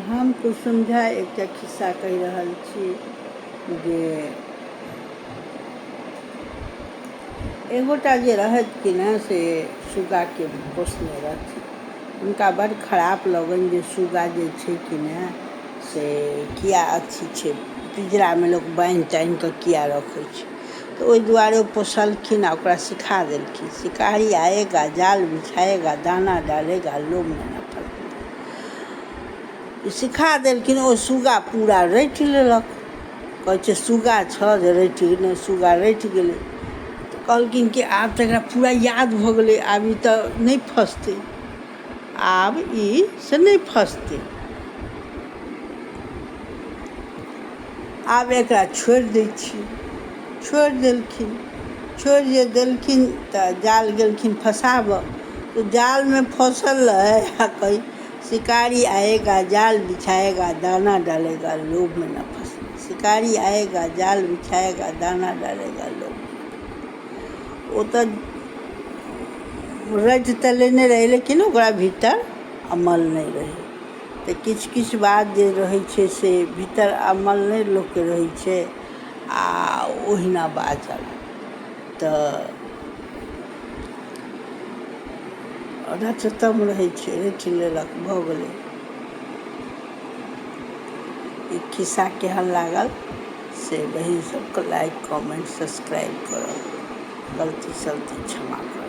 हम कुसुम झा एकटा खिस्सा कहि रहल छी जे एगोटा जे रहथि कि ने से सुग्गाके पोसने रहथिन। हुनका बड्ड खराप लगनि जे सुग्गा जे छै कि ने से किया अथी छै, पिंजरामे लोक बान्हि तान्हि कऽ किया रखै छै। तऽ ओहि दुआरे ओ पोसलखिन आ ओकरा सिखा देलखिन, शिकारी आएगा, जाल बिछाएगा, दाना डालेगा, लोभ में न फंसना। सिखा देलखिन, ओ सुग्गा पूरा रटि लेलक। कहै छै सुग्गा छह जे रटि नहि, सुग्गा रटि गेलै। तऽ कहलखिन कि आब तऽ एकरा पूरा याद भऽ गेलै, आब ई तऽ नहि फँसतै, आब ई से नहि फँसतै, आब एकरा छोड़ि दै छी। छोड़ि देलखिन। छोड़ि जे देलखिन तऽ जाल गेलखिन फँसाबऽ, तऽ जालमे फँसल रहै आ कहै शिकारी आएगा, जाल बिछाएगा, दाना डालेगा, लोभ में न फंसना। शिकारी आएगा, जाल बिछाएगा, दाना डालेगा, लोभ में न फंसना। ओ तऽ रटि तऽ लेने रहै, लेकिन ओकरा भीतर अमल नहि रहै। तऽ किछु किछु बात जे रहै छै से भीतर अमल नहि लोकके रहै छै आ ओहिना बाजल तऽ रटतम रहै छै, रटि लेलक, भऽ गेलै। ई खिस्सा केहन लागल से बहिन सबके लाइक कमेन्ट सब्सक्राइब करब। गलती सलती क्षमा करब।